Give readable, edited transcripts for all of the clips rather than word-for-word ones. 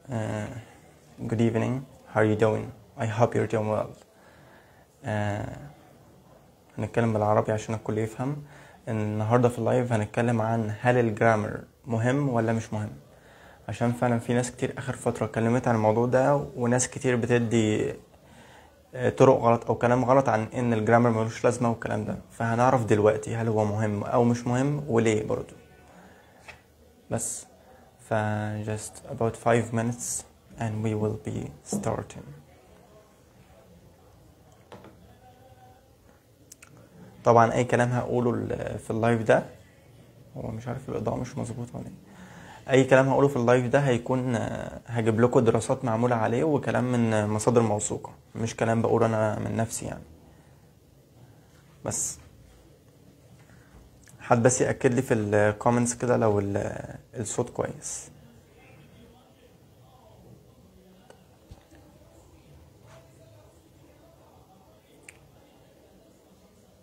Good evening. How are you doing? I hope you're doing well. هنتكلم بالعربي عشان الكل يفهم. النهارده في ال live هنتكلم عن هل ال grammar مهم ولا مش مهم، عشان فعلا في ناس كتير اخر فترة اتكلمت عن الموضوع ده، وناس كتير بتدي طرق غلط او كلام غلط عن ان ال grammar ملوش لازمه والكلام ده. فهنعرف دلوقتي هل هو مهم او مش مهم وليه برضو. بس ف just about 5 minutes and we will be starting. طبعا اي كلام هقوله في ال live ده، هو مش عارف الاضاءة مش مظبوطة ولا ايه، اي كلام هقوله في ال live ده هيكون هجيب لكم دراسات معمولة عليه وكلام من مصادر موثوقة، مش كلام بقوله انا من نفسي يعني. بس حد بس ياكد لي في ال comments كده لو الصوت كويس.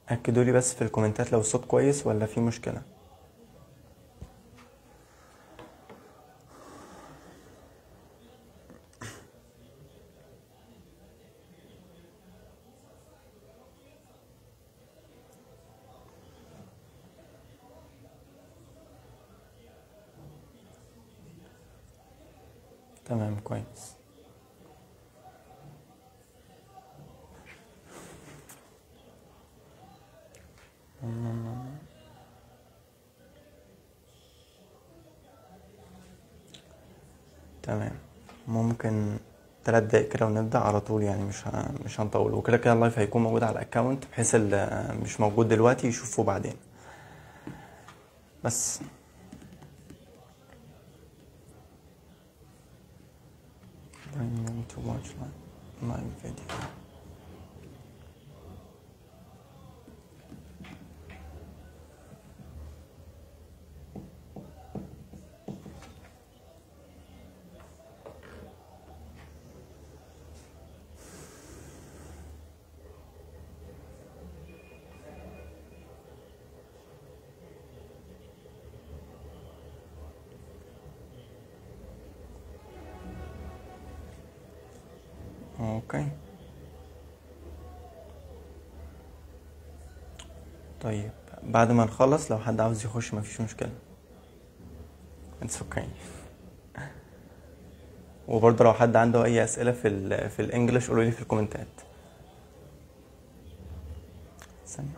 اكدوا لي بس في الكومنتات لو الصوت كويس ولا في مشكلة. تمام كويس. تمام، ممكن 3 دقايق كده ونبدأ على طول يعني، مش هنطول، وكده كده ال live هيكون موجود على ال account بحيث اللي مش موجود دلوقتي يشوفه بعدين. بس bring them to watch live video. okay طيب، بعد ما نخلص لو حد عاوز يخش مفيش مشكلة، it's okay. وبرضه لو حد عنده اي اسئلة في ال English قولوا لي في الكومنتات. ثانية.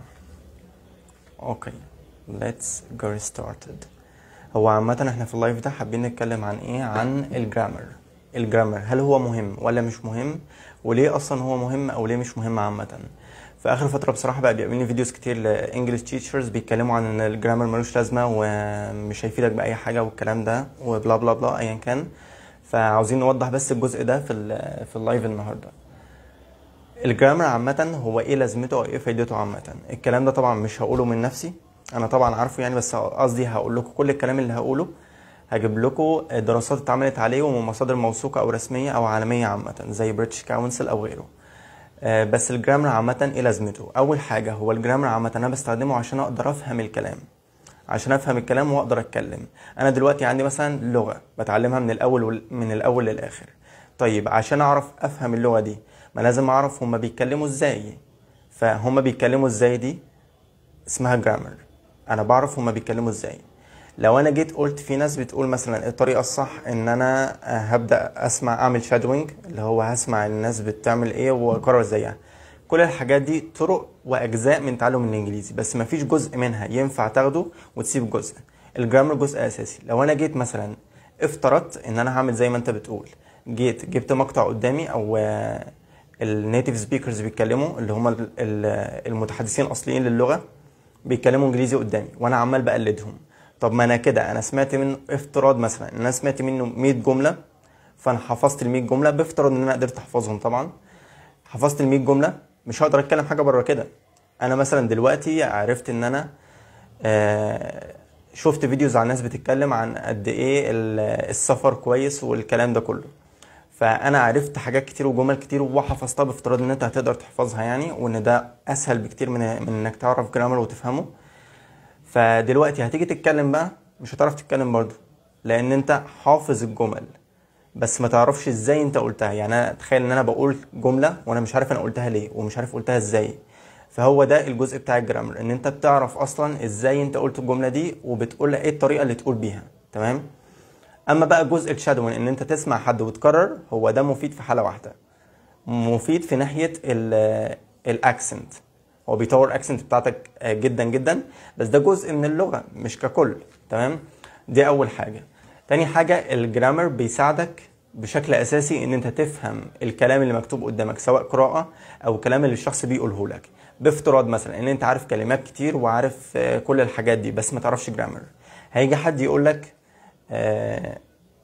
okay let's get started. هو عامة احنا في ال live ده حابين نتكلم عن ايه؟ عن ال grammar. ال grammar هل هو مهم ولا مش مهم، وليه اصلا هو مهم او ليه مش مهم عامة. في اخر فترة بصراحة بقى بيقابلني videos كتير ل English teachers بيتكلموا عن ان ال grammar ملوش لازمه ومش هيفيدك باي حاجة والكلام ده و blah blah blah ايا كان. فعاوزين نوضح بس الجزء ده في ال live النهارده. ال grammar عامة هو ايه لازمته او ايه فايدته عامة. الكلام ده طبعا مش هقوله من نفسي، انا طبعا عارفه يعني، بس قصدي هقول لكم كل الكلام اللي هقوله هجيب لكم دراسات اتعملت عليه ومن مصادر موثوقة او رسمية او عالمية عامة زي British Council او غيره. بس ال grammar عامة ايه لازمته؟ اول حاجة هو ال grammar عامة انا بستخدمه عشان اقدر افهم الكلام، عشان افهم الكلام واقدر اتكلم. انا دلوقتي عندي مثلا لغة بتعلمها من الاول للاخر. طيب عشان اعرف افهم اللغة دي ما لازم اعرف هما بيتكلموا ازاي. فهما بيتكلموا ازاي دي اسمها grammar، انا بعرف هما بيتكلموا ازاي. لو انا جيت قلت في ناس بتقول مثلا الطريقة الصح ان انا هبدا اسمع، اعمل shadowing اللي هو هسمع الناس بتعمل ايه واكرر زيها. كل الحاجات دي طرق واجزاء من تعلم الانجليزي، بس مفيش جزء منها ينفع تاخده وتسيب جزء. ال grammar جزء اساسي. لو انا جيت مثلا افترضت ان انا هعمل زي ما انت بتقول، جيت جبت مقطع قدامي او ال native speakers بيتكلموا اللي هم المتحدثين الاصليين للغة بيتكلموا انجليزي قدامي وانا عمال بقلدهم. طب ما انا كده انا سمعت منه، افتراض مثلا ان انا سمعت منه 100 جملة، فانا حفظت ال 100 جملة، بافتراض ان انا قدرت احفظهم طبعا. حفظت ال 100 جملة، مش هقدر اتكلم حاجة بره كده. انا مثلا دلوقتي عرفت ان انا شفت videos على الناس بتتكلم عن قد ايه السفر كويس والكلام ده كله، فانا عرفت حاجات كتير وجمل كتير وحفظتها، بافتراض ان انت هتقدر تحفظها يعني، وان ده اسهل بكتير من انك تعرف grammar وتفهمه. فدلوقتي هتيجي تتكلم بقى مش هتعرف تتكلم برضه، لان انت حافظ الجمل. بس ما تعرفش ازاي انت قلتها. يعني انا اتخيل ان انا بقول جملة وانا مش عارف انا قلتها ليه ومش عارف قلتها ازاي. فهو ده الجزء بتاع ال grammar، ان انت بتعرف اصلا ازاي انت قلت الجملة دي وبتقول ايه الطريقة اللي تقول بيها، تمام. اما بقى جزء ال shadowing، ان انت تسمع حد وتكرر، هو ده مفيد في حاله واحدة، مفيد في ناحية ال accent، هو بيطور ال accent بتاعتك جدا جدا، بس ده جزء من اللغة مش ككل، تمام. دي اول حاجة. تاني حاجة، ال grammar بيساعدك بشكل اساسي ان انت تفهم الكلام اللي مكتوب قدامك، سواء قراءة او كلام اللي الشخص بيقوله لك. بافتراض مثلا ان انت عارف كلمات كتير وعارف كل الحاجات دي بس ما تعرفش grammar، هيجي حد يقول لك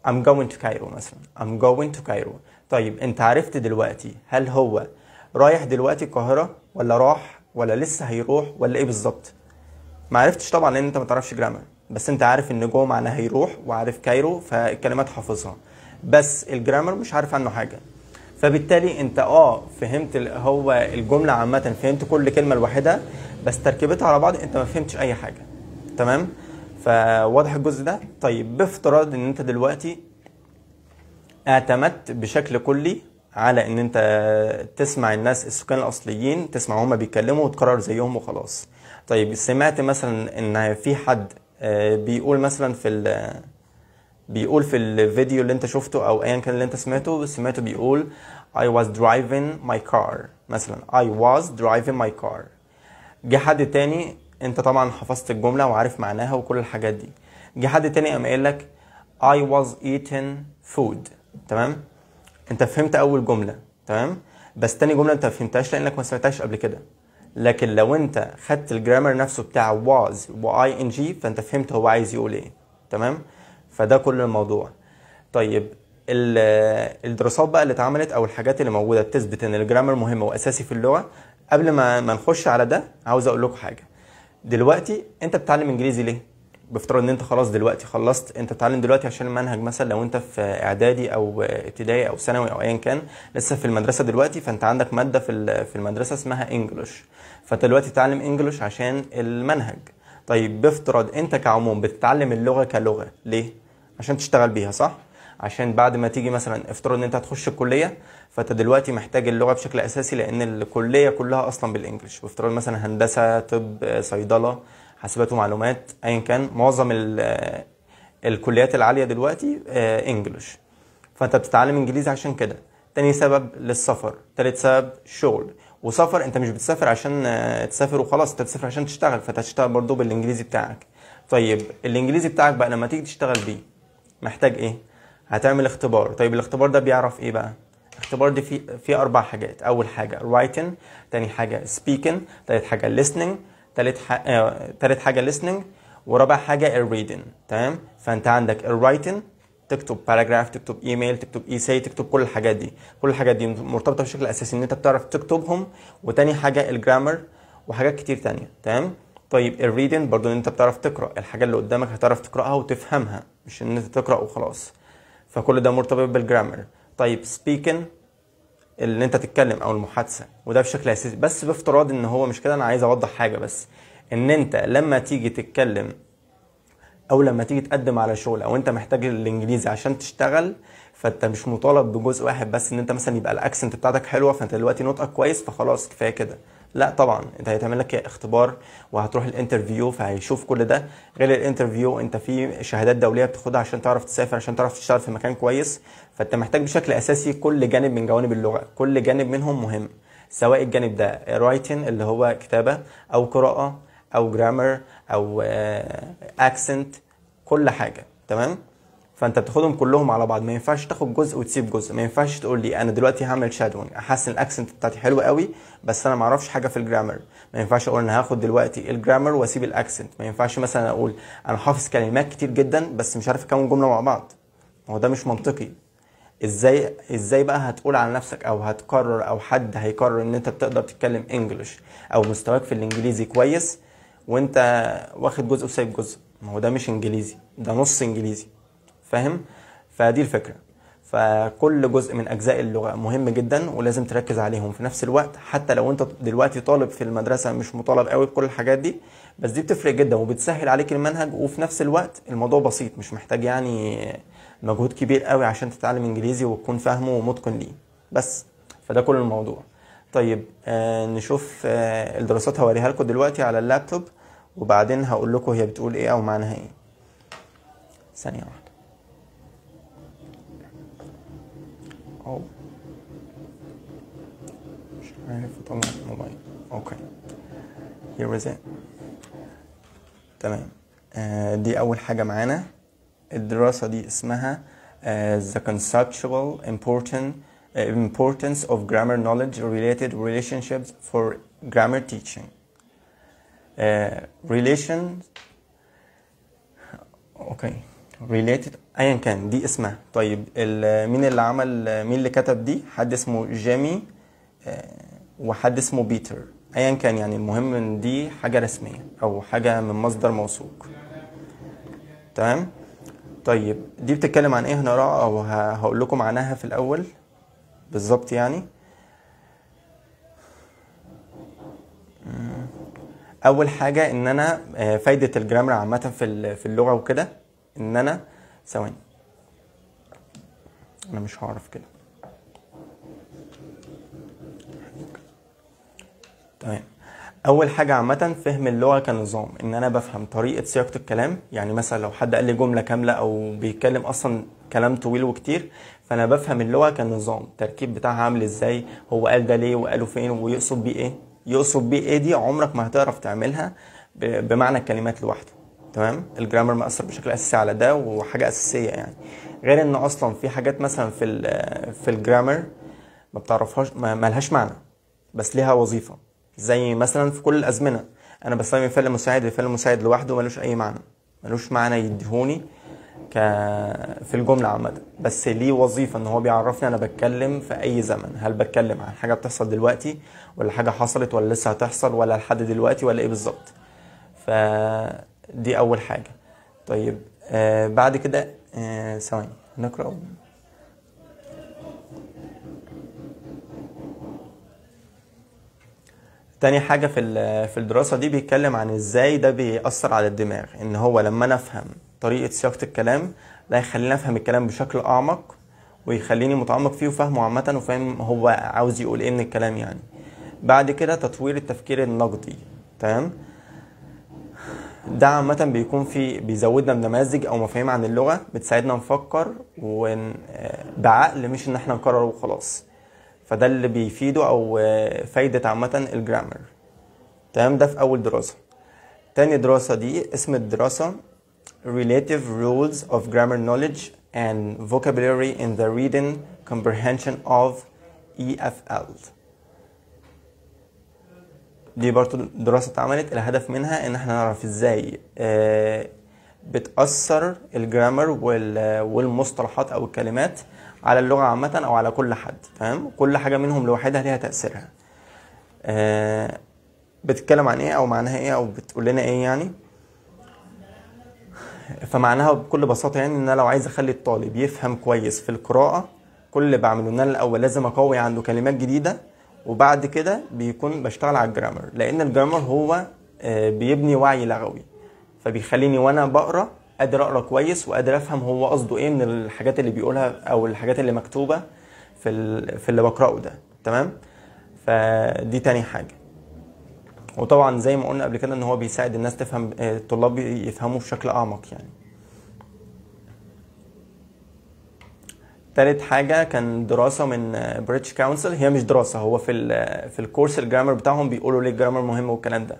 I'm going to Cairo مثلا، I'm going to Cairo. طيب انت عرفت دلوقتي هل هو رايح دلوقتي القاهرة ولا راح ولا لسه هيروح ولا ايه بالظبط؟ ما عرفتش طبعا لان انت ما تعرفش grammar، بس انت عارف ان go معناها هيروح وعارف Cairo فالكلمات حافظها، بس ال grammar مش عارف عنه حاجة. فبالتالي انت فهمت هو الجملة عامة، فهمت كل كلمة لوحدها، بس تركيبتها على بعض انت ما فهمتش اي حاجة، تمام. فواضح الجزء ده. طيب بافتراض ان انت دلوقتي اعتمدت بشكل كلي على ان انت تسمع الناس السكان الاصليين، تسمع هما بيتكلموا وتكرر زيهم وخلاص. طيب سمعت مثلا ان في حد بيقول مثلا بيقول في الفيديو اللي انت شفته او ايا كان اللي انت سمعته بيقول I was driving my car مثلا، I was driving my car. جه حد تاني، انت طبعا حفظت الجملة وعارف معناها وكل الحاجات دي، جه حد تاني قام قايل لك I was eating food، تمام. انت فهمت اول جملة، تمام، بس تاني جملة انت ما فهمتهاش لانك ما سمعتهاش قبل كده. لكن لو انت خدت ال grammar نفسه بتاع was و ing فانت فهمت هو عايز يقول ايه، تمام. فده كل الموضوع. طيب الدراسات بقى اللي اتعملت او الحاجات اللي موجودة بتثبت ان ال grammar مهم واساسي في اللغة. قبل ما نخش على ده عاوز اقول لكم حاجة. دلوقتي انت بتتعلم انجليزي ليه؟ بافتراض ان انت خلاص دلوقتي خلصت، انت بتتعلم دلوقتي عشان المنهج مثلا، لو انت في اعدادي او ابتدائي او ثانوي او ايا كان لسه في المدرسة دلوقتي، فانت عندك مادة في المدرسة اسمها English، فانت دلوقتي بتتعلم English عشان المنهج. طيب بافتراض انت كعموم بتتعلم اللغة كلغة ليه؟ عشان تشتغل بيها، صح؟ عشان بعد ما تيجي مثلا افترض ان انت هتخش الكلية، فانت دلوقتي محتاج اللغة بشكل اساسي لان الكلية كلها اصلا بال English. بافتراض مثلا هندسة، طب، صيدلة، حاسبات ومعلومات، ايا كان، معظم الكليات العالية دلوقتي English، فانت بتتعلم انجليزي عشان كده. تاني سبب للسفر، تالت سبب شغل وسفر. انت مش بتسافر عشان تسافر وخلاص، انت بتسافر عشان تشتغل، فانت هتشتغل برضو بالانجليزي بتاعك. طيب الانجليزي بتاعك بقى لما تيجي تشتغل بيه محتاج ايه؟ هتعمل اختبار. طيب الاختبار ده بيعرف ايه بقى؟ الاختبار دي فيه 4 حاجات. اول حاجة writing، تاني حاجة speaking، تالت حاجة listening، تالت حاجة listening، ورابع حاجة ال reading، تمام. فانت عندك ال writing، تكتب paragraph، تكتب ايميل، تكتب essay، تكتب كل الحاجات دي. كل الحاجات دي مرتبطة بشكل اساسي ان انت بتعرف تكتبهم. وتاني حاجة ال grammar وحاجات كتير تانية، تمام. طيب ال reading برضو ان انت بتعرف تقرا الحاجة اللي قدامك، هتعرف تقراها وتفهمها، مش ان انت تقرا وخلاص. فكل ده مرتبط بال grammar. طيب speaking اللي انت تتكلم او المحادثة، وده بشكل اساسي. بس بافتراض ان هو مش كده، انا عايز اوضح حاجة بس، ان انت لما تيجي تتكلم او لما تيجي تقدم على شغل او انت محتاج الانجليزي عشان تشتغل، فانت مش مطالب بجزء واحد بس، ان انت مثلا يبقى ال accent بتاعتك حلوة فانت دلوقتي نطقك كويس فخلاص كفاية كده. لا طبعا، انت هيتعمل لك اختبار وهتروح ال interview فهيشوف كل ده. غير ال interview انت في شهادات دولية بتاخدها عشان تعرف تسافر، عشان تعرف تشتغل في مكان كويس. فانت محتاج بشكل اساسي كل جانب من جوانب اللغة، كل جانب منهم مهم، سواء الجانب ده writing اللي هو كتابه او قراءة او grammar او accent، كل حاجة، تمام. فانت بتاخدهم كلهم على بعض، ما ينفعش تاخد جزء وتسيب جزء. ما ينفعش تقول لي انا دلوقتي هعمل shadowing احسن ال accent بتاعتي حلوة قوي بس انا ما اعرفش حاجة في ال grammar. ما ينفعش اقول انا هاخد دلوقتي ال grammar واسيب ال accent. ما ينفعش مثلا اقول انا حافظ كلمات كتير جدا بس مش عارف اكون جملة مع بعض. ما هو ده مش منطقي. ازاي بقى هتقول على نفسك او هتقرر او حد هيقرر ان انت بتقدر تتكلم English او مستواك في الانجليزي كويس وانت واخد جزء وسايب جزء؟ ما هو ده مش انجليزي، ده نص انجليزي، فاهم؟ فدي الفكرة. فكل جزء من اجزاء اللغة مهم جدا ولازم تركز عليهم في نفس الوقت. حتى لو انت دلوقتي طالب في المدرسة مش مطالب قوي بكل الحاجات دي، بس دي بتفرق جدا وبتسهل عليك المنهج، وفي نفس الوقت الموضوع بسيط، مش محتاج يعني مجهود كبير قوي عشان تتعلم انجليزي وتكون فاهمه ومتقن ليه بس. فده كل الموضوع. طيب نشوف الدراسات هوريها لكم دلوقتي على اللابتوب، وبعدين هقول لكم هي بتقول ايه او معناها ايه. ثانية واحدة. أو مش عارف اطلع الموبايل. okay here is it. تمام. دي اول حاجة معانا. الدراسة دي اسمها The Conceptual Importance of Grammar Knowledge Related Relationships for Grammar Teaching. Relation okay related ايا كان دي اسمها. طيب مين اللي عمل، مين اللي كتب دي؟ حد اسمه جيمي وحد اسمه بيتر، ايا كان يعني. المهم ان دي حاجة رسمية او حاجة من مصدر موثوق. تمام. طيب دي بتتكلم عن ايه؟ هنقراها او هقول لكم معناها في الاول بالظبط يعني. اول حاجة ان انا فايده ال grammar عامة في اللغة وكده، ان انا ثواني انا مش هعرف كده. تمام. اول حاجة عامة فهم اللغة كنظام، ان انا بفهم طريقه صياغة الكلام. يعني مثلا لو حد قال لي جملة كاملة او بيتكلم اصلا كلام طويل وكتير، فانا بفهم اللغة كنظام، التركيب بتاعها عامل ازاي، هو قال ده ليه وقاله فين ويقصد بيه ايه. يقصد بيه ايه دي عمرك ما هتعرف تعملها بمعنى الكلمات لوحده. تمام. ال grammar مأثر بشكل اساسي على ده، وحاجه اساسية يعني. غير ان اصلا في حاجات مثلا في ال grammar ما بتعرفهاش، ما لهاش معنى بس ليها وظيفة. زي مثلا في كل الازمنة انا بستخدم فعل مساعد، الفعل المساعد لوحده ملوش اي معنى، ملوش معنى يديهوني في الجملة عامة، بس ليه وظيفة ان هو بيعرفني انا بتكلم في اي زمن، هل بتكلم عن حاجة بتحصل دلوقتي ولا حاجة حصلت ولا لسه هتحصل ولا لحد دلوقتي ولا ايه بالظبط. فدي اول حاجة. طيب بعد كده ثواني نقرا. تاني حاجة في الدراسة دي بيتكلم عن ازاي ده بيأثر على الدماغ، ان هو لما انا افهم طريقة صياغة الكلام ده يخليني افهم الكلام بشكل اعمق، ويخليني متعمق فيه وفاهمه عامة، وفاهم هو عاوز يقول ايه من الكلام يعني. بعد كده تطوير التفكير النقدي. تمام. ده عامة بيكون في بيزودنا بنماذج او مفاهيم عن اللغة بتساعدنا نفكر بعقل، مش ان احنا نكرر وخلاص. فده اللي بيفيده او فايدة عامة ال grammar. تمام. ده في اول دراسة. تاني دراسة دي اسم الدراسة Relative Rules of Grammar Knowledge and Vocabulary in the Reading Comprehension of EFL. دي برضو دراسة اتعملت، الهدف منها ان احنا نعرف ازاي بتأثر ال grammar والمصطلحات او الكلمات على اللغة عامة او على كل حد. تمام. كل حاجة منهم لوحدها ليها تأثيرها. بتتكلم عن ايه او معناها ايه او بتقول لنا ايه يعني. فمعناها بكل بساطة يعني ان انا لو عايز اخلي الطالب يفهم كويس في القراءة، كل اللي بعمله ان انا الاول لازم اقوي عنده كلمات جديدة، وبعد كده بيكون بشتغل على ال grammar، لان ال grammar هو بيبني وعي لغوي، فبيخليني وانا بقرا قادر اقرا كويس وقادر افهم هو قصده ايه من الحاجات اللي بيقولها او الحاجات اللي مكتوبة في اللي بقراه ده. تمام. فدي تاني حاجة. وطبعا زي ما قلنا قبل كده ان هو بيساعد الناس تفهم، الطلاب يفهموا بشكل اعمق يعني. تالت حاجة كان دراسة من British Council، هي مش دراسة، هو في ال course ال grammar بتاعهم بيقولوا ليه ال grammar مهم والكلام ده.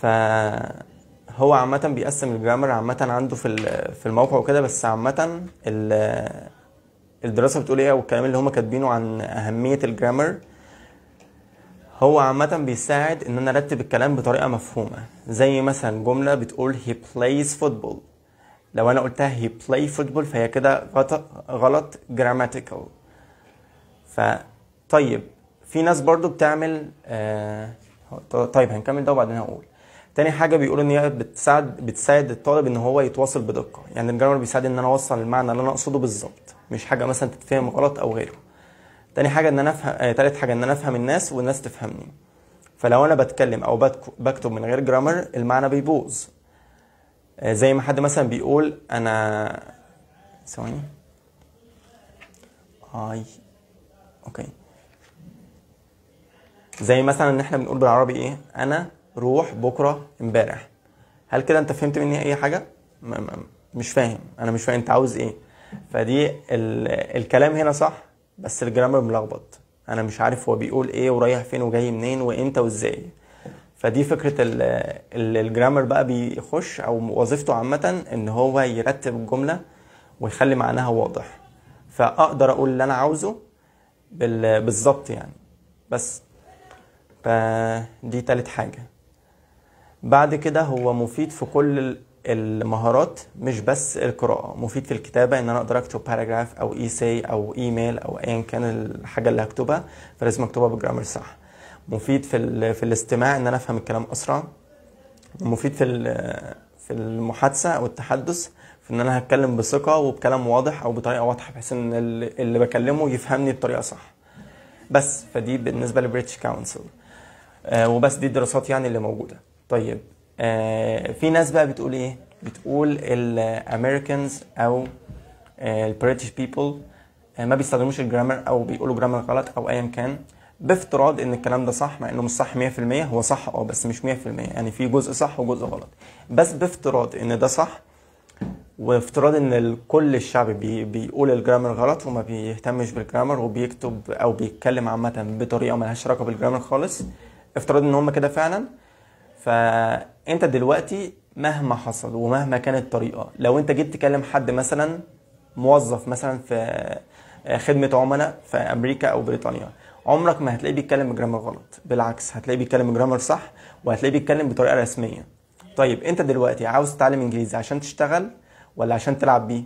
فهو عامة بيقسم ال grammar عامة عنده في الموقع وكده، بس عامة الدراسة بتقول ايه والكلام اللي هما كاتبينه عن اهمية ال grammar، هو عامة بيساعد ان انا ارتب الكلام بطريقة مفهومة. زي مثلا جملة بتقول he plays football، لو انا قلتها he play football فهي كده غلط grammatical. فطيب في ناس برضو بتعمل طيب هنكمل ده وبعدين هقول. تاني حاجة بيقولوا ان هي بتساعد الطالب ان هو يتواصل بدقة، يعني ال grammar بيساعد ان انا اوصل المعنى اللي انا اقصده بالظبط. مش حاجة مثلا تتفهم غلط او غيره. تاني حاجة ان انا افهم، تالت حاجة ان انا افهم الناس والناس تفهمني. فلو انا بتكلم او بكتب من غير grammar المعنى بيبوظ. زي ما حد مثلا بيقول انا ثواني اي okay، زي مثلا ان احنا بنقول بالعربي ايه، انا روح بكره امبارح. هل كده انت فهمت مني اي حاجة؟ مش فاهم، انا مش فاهم انت عاوز ايه. فدي الكلام هنا صح، بس ال grammar ملخبط، انا مش عارف هو بيقول ايه ورايح فين وجاي منين وامتى وازاي. فدي فكرة ال grammar بقى بيخش، او وظيفته عامة ان هو يرتب الجملة ويخلي معناها واضح، فاقدر اقول اللي انا عاوزه بالظبط يعني. بس فدي تالت حاجة. بعد كده هو مفيد في كل المهارات، مش بس القراءة، مفيد في الكتابة ان انا اقدر اكتب paragraph او essay او ايميل او ايا كان الحاجة اللي هكتبها، فلازم اكتبها بال grammar صح. مفيد في الاستماع ان انا افهم الكلام اسرع. مفيد في المحادثة او التحدث، في ان انا هتكلم بثقة وبكلام واضح او بطريقة واضحة بحيث ان اللي بكلمه يفهمني بطريقة صح. بس فدي بالنسبة لل British Council. وبس دي الدراسات يعني اللي موجودة. طيب في ناس بقى بتقول ايه؟ بتقول ال Americans او ال British people ما بيستخدموش ال grammar او بيقولوا grammar غلط او ايا كان، بافتراض ان الكلام ده صح، مع انه مش صح 100%. هو صح بس مش 100%، يعني في جزء صح وجزء غلط. بس بافتراض ان ده صح، وافتراض ان كل الشعب بيقول ال grammar غلط وما بيهتمش بال grammar وبيكتب او بيتكلم عامة بطريقة مالهاش علاقة بال grammar خالص، افتراض ان هم كده فعلا، فانت دلوقتي مهما حصل ومهما كانت الطريقة، لو انت جيت تكلم حد مثلا موظف مثلا في خدمة عملاء في امريكا او بريطانيا، عمرك ما هتلاقيه بيتكلم grammar غلط، بالعكس هتلاقيه بيتكلم grammar صح، وهتلاقيه بيتكلم بطريقة رسمية. طيب انت دلوقتي عاوز تتعلم انجليزي عشان تشتغل ولا عشان تلعب بيه؟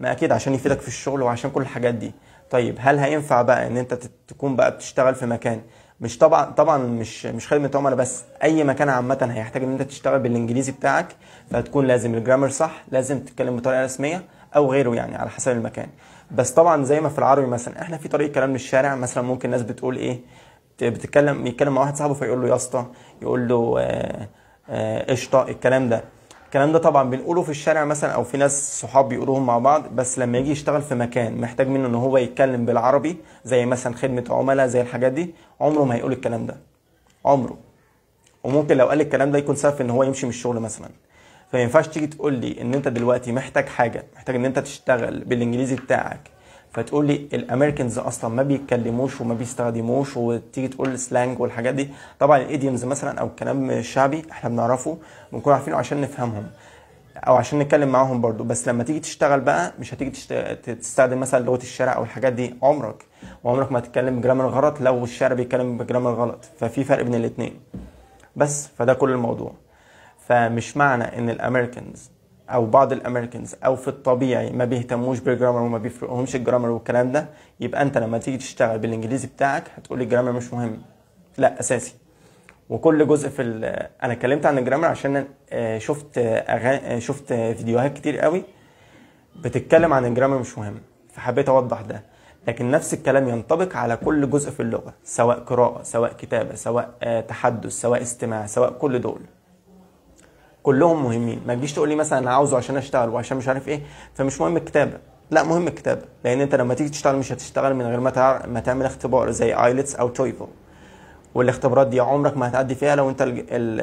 ما اكيد عشان يفيدك في الشغل وعشان كل الحاجات دي. طيب هل هينفع بقى ان انت تكون بقى بتشتغل في مكان مش طبعا مش خدمة عملاء بس، اي مكان عامة هيحتاج ان انت تشتغل بالانجليزي بتاعك، فهتكون لازم ال grammar صح، لازم تتكلم بطريقة رسمية او غيره يعني على حسب المكان. بس طبعا زي ما في العربي مثلا احنا في طريقه كلام للشارع، مثلا ممكن ناس بتقول ايه، بتتكلم يتكلم مع واحد صاحبه فيقول له يا اسطى، يقول له قشطه، الكلام ده الكلام ده طبعا بنقوله في الشارع مثلا، او في ناس صحاب بيقولوهم مع بعض. بس لما يجي يشتغل في مكان محتاج منه ان هو يتكلم بالعربي زي مثلا خدمة عملاء زي الحاجات دي، عمره ما هيقول الكلام ده، عمره. وممكن لو قال الكلام ده يكون سبب في ان هو يمشي من الشغل مثلا. فما ينفعش تيجي تقول لي ان انت دلوقتي محتاج حاجة، محتاج ان انت تشتغل بالانجليزي بتاعك، فتقول لي ال Americans اصلا ما بيتكلموش وما بيستخدموش، وتيجي تقول slang والحاجات دي. طبعا ال idioms مثلا او الكلام الشعبي احنا بنعرفه، بنكون عارفينه عشان نفهمهم او عشان نتكلم معاهم برضو. بس لما تيجي تشتغل بقى مش هتيجي تستخدم مثلا لغة الشارع او الحاجات دي، عمرك وعمرك ما هتتكلم ب grammar غلط لو الشارع بيتكلم ب grammar غلط. ففي فرق بين الاثنين بس، فده كل الموضوع. فمش معنى ان ال Americans او بعض ال Americans او في الطبيعي ما بيهتموش بال grammar وما بيفرقهمش ال grammar والكلام ده، يبقى انت لما تيجي تشتغل بالانجليزي بتاعك هتقول ال grammar مش مهم. لا، اساسي. وكل جزء في انا اتكلمت عن ال grammar عشان شفت فيديوهات كتير قوي بتتكلم عن ال grammar مش مهم، فحبيت اوضح ده. لكن نفس الكلام ينطبق على كل جزء في اللغة، سواء قراءة، سواء كتابة، سواء تحدث، سواء استماع، سواء كل دول كلهم مهمين. ما تجيش تقول لي مثلا انا عاوزه عشان اشتغل وعشان مش عارف ايه فمش مهم الكتابة. لا، مهم الكتابة، لان انت لما تيجي تشتغل مش هتشتغل من غير ما تعمل اختبار زي IELTS او TOEFL، والاختبارات دي عمرك ما هتعدي فيها لو انت ال ال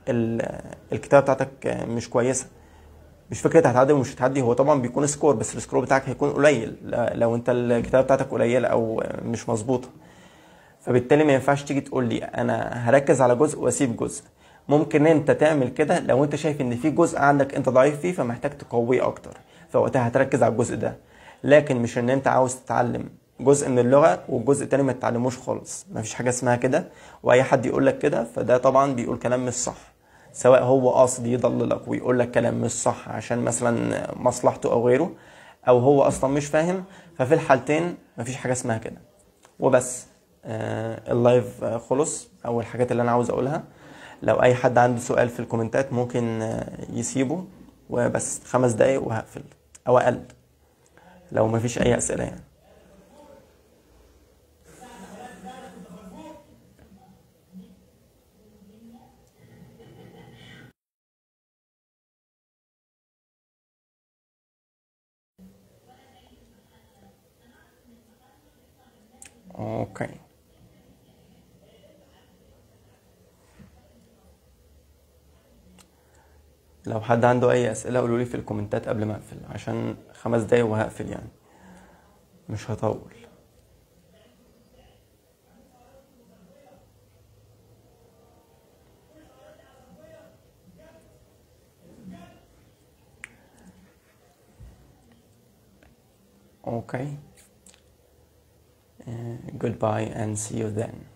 ال الكتابة بتاعتك مش كويسة. مش فكرة هتعدي ومش هتعدي، هو طبعا بيكون score، بس ال score بتاعك هيكون قليل لو انت الكتابة بتاعتك قليله او مش مظبوطة. فبالتالي ما ينفعش تيجي تقول لي انا هركز على جزء واسيب جزء. ممكن انت تعمل كده لو انت شايف ان في جزء عندك انت ضعيف فيه فمحتاج تقوية اكتر، فوقتها هتركز على الجزء ده. لكن مش ان انت عاوز تتعلم جزء من اللغة والجزء التاني ما تتعلموش خالص، مفيش حاجة اسمها كده. واي حد يقول لك كده فده طبعا بيقول كلام مش صح، سواء هو قاصد يضللك ويقول لك كلام مش صح عشان مثلا مصلحته او غيره، او هو اصلا مش فاهم. ففي الحالتين مفيش حاجة اسمها كده. وبس، ال live خلص. اول حاجات اللي انا عاوز اقولها، لو اي حد عنده سؤال في الكومنتات ممكن يسيبه، وبس 5 دقايق وهقفل او اقل. لو مفيش اي اسئلة يعني. okay. لو حد عنده اي اسئلة قولوا لي في الكومنتات قبل ما اقفل، عشان 5 دقايق وهقفل يعني، مش هطول. Okay. Goodbye and see you then.